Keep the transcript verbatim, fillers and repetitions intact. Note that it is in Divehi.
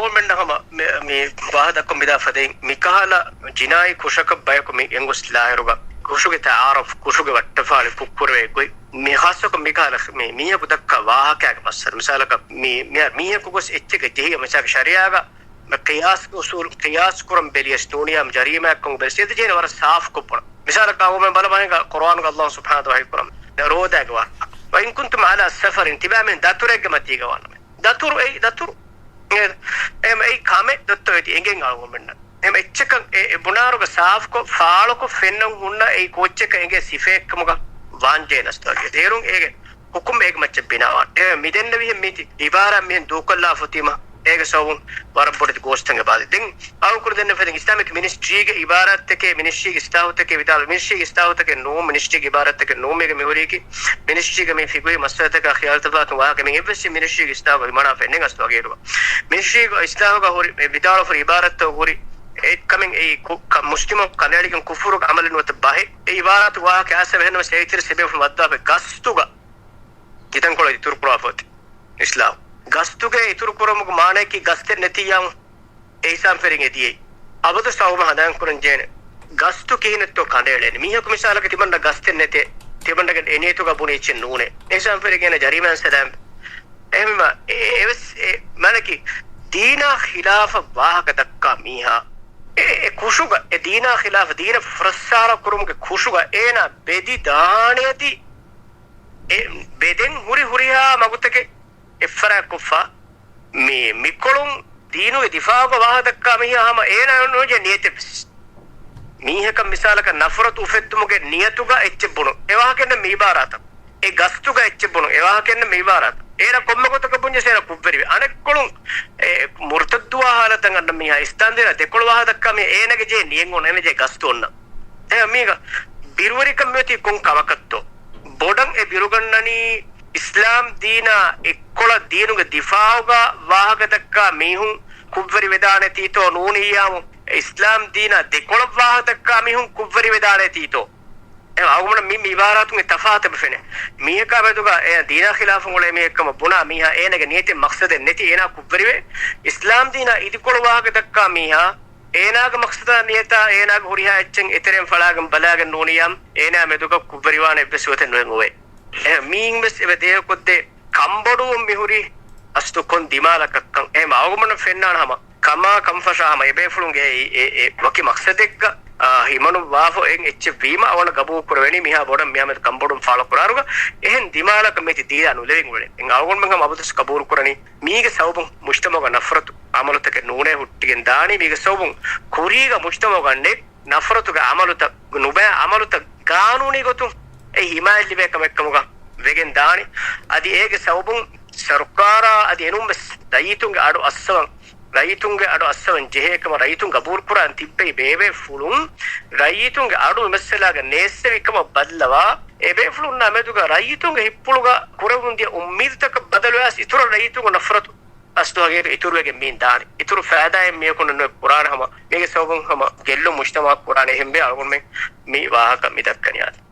އަޅުގަނޑަށް ހަމަ މި، މި ވާހަކަ ދައްކަން މިދާ ފަދައިން، މިކަހަލަ ޖިނާއީ ކުށަކަށް ބަޔަކު މި ގެންގޮސް ލާއިރުގަ، ކުށުގެ ތަޢާރަފް، ކުށުގެ ވައްޓަފާޅި ކުށްކުރެވޭ ގޮތް، މި ޚާއްޞަކޮށް މިކަހަލަ މި މީހަކު ދައްކާ ވާހަކައިގެ މައްސަލަ. މިސާލަކަށް، މި، މި، މީހަކު ގޮސް އެއްޗެއްގެ ޖެހި، މިސާލަކަށް ޝަރީޢާގަ މި ޤިޔާސް އުޞޫލް، ޤިޔާސް ކުރަން ބެލިޔަސް ނޫނިޔާ ޖަރީމާއެއްކަމުގެ ބެލިޔަސް އެދެ ޖެހޭނެ ވަރަށް ސާފުކޮށް ބުނަން. މިސާލަކަށް އަޅުގަނޑުމެން ބަލަމާ ހިނގާ ޤުރުއާނުގަ ﷲ ސުބްޙާނަހޫ ވަތަޢާލާ ވަޙީކުރަން ރޯދާގެ ވާހަކަ. وإن كنتم على سفر، ތިބާމެން ދަތުރެއްގެ މަތީގަ ވާނަމޭ. ދަތުރު އެއީ ދަތުރު. އެ، އެ، އެއީ ކަމެއް ދޮއްތޯ އޭތި އެނގެން އަޅުގަނޑުމެންނަށް. އެހެން އެއްޗަކަށް އެ، އެ ބުނާއިރުގަ ސާފުކޮށް، ފާޅުކޮށް ފެންނަން ހުންނަ އެއީ ކޯއްޗަކަށް އެނގޭ ސިފައެއްކަމުގަ ވާންޖެހޭނެ އަސްތު ވަގީ. އޭރުން އޭގެ ޙުކުމް އޭގެ މައްޗަށް ބިނާވާން. އެ މިދެންނެވިހެން މީތި އިބާރާތް މިހެން ދޫކޮށްލާފަ އޮތީމަ، އޭގެ ސަބަބުން ވަރަށް ބޮޑެތި ގޯސްތައް އެބައާދޭ. ދެން އަޅުގަނޑު ދެންނެވި ފަދައިން އިސްލާމިކް މިނިސްޓްރީގެ އިބާރާތްތަކެއް، މިނިސްޓްރީގެ އިސްލާހުތަކެއް ވިދާޅު، މިނިސްޓްރީގެ އިސްލާހުތަކެއް ނޫން، މިނިސްޓްރީގެ އިބާރާތްތަކެއް ނޫން، މީގެ މި ހުރީކީ މިނިސްޓްރީގެ މި ފިޤުހީ މައްސަލަތަކާ ޚިޔާލުތަފާތު ވާހަކަ މި އެއްވެސް މިނިސްޓްރީގެ އިސްލާހުގަ ހިމަނާފަ އެއްނެތް އަސްތު ވަގީރުގަ. މިނިސްޓްރީގެ އިސްލާހުގަ ހުރި، އެ ވިދާޅުފަ އިބާރާތްތައް ހުރި އެއްކަމެއް އެއީ ކު-، ކަ-، މުސްލިމުން ކަނޑައެޅިގެން ކުފުރުގެ ޢަމަލެއް ނުވަތަ ބަހެއް. އެ އިބާރާތު ވާހަކަ އައިސް އެހެންނަމަވެސް އޭތިރަށް ސެބޭފުޅުން ވައްދާފަ ގަސްތުގަ ތިތަންކޮޅެއް އިތުރުކުރާފަ އޮތީ އިސްލާހު. ގަސްތުގެ އިތުރުކުރުމުގެ މާނައަކީ ގަސްތެއް ނެތިއްޔާމު އެ ހިސާބުން ފެރިން އެދިޔައީ. އަބަދު ސަބަބު ހަނދާންކުރަން ޖެހޭނެ. ގަސްތު ކިހިނެއްތޯ ކަނޑައެޅޭނެ. މީހަކު މިސާލަކަށް ތިމަންނަ ގަސްތެއް ނެތޭ. ތިމަންނަގެ އެ ނިޔަތުގަ ބުނި އެއްޗެއް ނޫނޭ. އެ ހިސާބުން ފެރިގެން ޖަރީމާ ސަލާމް. އެހެންވީމަ އެ، އެވެސް އެ މާނައަކީ ދީނާ ޚިލާފަށް ވާހަކަ ދައްކާ މީހާ އެ، އެ ކުށުގަ، އެ ދީނާ ޚިލާފަށް ދީނަށް ފުރައްސާރަ ކުރުމުގެ ކުށުގަ އޭނާ ބެދި ދާނެތީ. އެ ބެދެން ހުރި ހުރިހާ މަގުތަކެއް އެއްފަރާތްކޮށްފަ، މި، މިކޮޅުން ދީނުގެ ދިފާޢުގަ ވާހަކަ ދައްކާ މީހާ ހަމަ އޭނާ ނުވެ ނިޔަތެއްވެސް. މީހަކަށް މިސާލަކަށް ނަފްރަތު އުފެއްދުމުގެ ނިޔަތުގަ އެއްޗެއް ބުނުން. އެ ވާހަކައެއް ނަމަ މި އިބާރާތަށް. އެ ގަސްތުގަ އެއްޗެއް ބުނުން. އެ ވާހަކައެއް ނަމަ މި އިބާރާތަށް. އޭނާ ކޮންމެ ގޮތަކަށް ބުންޏަސް އޭނާ ކުށްވެރިވޭ. އަނެއްކޮޅުން އެ މުރުތައްދުވާ ޙާލަތަށް އަންނަ މީހާ، އިސްލާމް ދީނާ ދެކޮޅު ވާހަކަ ދައްކާ މީހާ އޭނާގެ ޖެހޭ ނިޔަތް އޮންނަ، އޭނާ ޖެހޭ ގަސްތު އޮންނަ. އެ މީގަ ބިރުވެރިކަން މިއޮތީ ކޮން ކަމަކަށްތޯ؟ ބޮޑަށް އެ ބިރުގަންނަނީ އިސްލާމް ދީނާ އެއްކޮޅަށް ދީނުގެ ދިފާޢުގަ ވާހަކަ ދައްކާ މީހުން ކުށްވެރި ވެދާނެތީތޯ ނޫނިއްޔާމު، އިސްލާމް ދީނާ ދެކޮޅަށް ވާހަކަ ދައްކާ މީހުން ކުށްވެރި ވެދާނެތީތޯ؟ އެ އަޅުގަނޑަށް މި، މި އިބާރާތުން އެ ތަފާތު އެބަ ފެނޭ. މީހަކާ މެދުގަ އެ ދީނާ ޚިލާފުން އުޅޭ މީހެއްކަމަށް ބުނާ މީހާ އޭނާގެ ނިޔަތެއް މަޤްޞަދެއް ނެތި އޭނާ ކުށްވެރިވޭ. އިސްލާމް ދީނާ އިދިކޮޅު ވާހަކަ ދައްކާ މީހާ އޭނާގެ މަޤްޞަދާ ނިޔަތާ އޭނާގެ ހުރިހާ އެއްޗެއް އެތެރެއިން ފަޅާގެން ބަލާގެން ނޫނިއްޔާމު އޭނާ މެދުގަ ކުށްވެރިވާނެ އެއްވެސް ގޮތެއް ނުވެން އޮވޭ. އެ މީންވެސް އެބަ ދޭހަކޮށްދޭ ކަންބޮޑުވުން މިހުރީ އަސްލު ކޮން ދިމާލަކަށްކަން. އެހެން އަޅުގަނޑަށް ފެންނާނެ ހަމަ ކަމާ ކަންފަށާ ހަމަ އެބޭފުޅުންގެ އެ، އެ، އެ ވަކި މަޤްޞަދެއްގަ، އާ، ހިމަނުއްވާފަ އޮތް އެއްޗެއް ވީމަ އަވަނަ ގަބޫލު ކުރެވެނީ މިހާ ބޮޑަށް މިހާ މެދު ކަންބޮޑުވުން ފާޅު ކުރާއިރުގަ އެހެން ދިމާލަކަށް މީތި ދީނާ ނުލެވިގެން އުޅެނީ. އެހެން އަޅުގަނޑުމެން ހަމަ އަބަދުވެސް ޤަބޫލު ކުރަނީ މީގެ ސަބަބުން މުޖްތަމަޢުގަ ނަފްރަތު ޢަމަލުތަކެއް ނޫނޭ ހުއްޓިގެން ދާނީ. މީގެ ސަބަބުން ކުރީގަ މުޖްތަމަޢުގަ ނެތް ނަފްރަތުގެ ޢަމަލުތައް، ނުބައި ޢަމަލުތައް ޤާނޫނީ ގޮތުން އެ ޙިމާޔަތް ލިބޭ ކަމެއްކަމުގަ ވެގެން ދާނެ. އަދި އޭގެ ސަބަބުން ސަރުކާރާ އަދި އެނޫންވެސް ރައްޔިތުންގެ އަޑު އައްސަވަން، ރައްޔިތުންގެ އަޑު އައްސަވަން ޖެހޭ ކަމަށް ރައްޔިތުން ގަބޫލު ކުރާން ތިއްބެވި ބޭބޭފުޅުން ރައްޔިތުންގެ އަޑު މައްސަލާގަ ނޭއްސެވި ކަމަށް ބައްލަވާ، އެބޭފުޅުންނާ މެދުގަ ރައްޔިތުންގެ ހިތްޕުޅުގަ ކުރެވުން ދިޔަ އުއްމީދުތަކަށް ބަދަލުވެ އައިސް އިތުރަށް ރައްޔިތުންގެ ނަފްރަތު އަސްލު ހަގީގަތަށް އިތުރުވެގެން މިއިން ދާނެ. އިތުރު ފައިދާއެއް މީހަކުންނަށް ނުވެ ކުރާނެ ހަމަ، މީގެ ސަބަބުން ހަމަ ގެއްލުން މުޖްތަމަޢަށް ކުރާނެ. އެހެންވެ އަޅުގަނޑުމެން މި ވާހަކަ މި ދައްކަނީ އާދެ.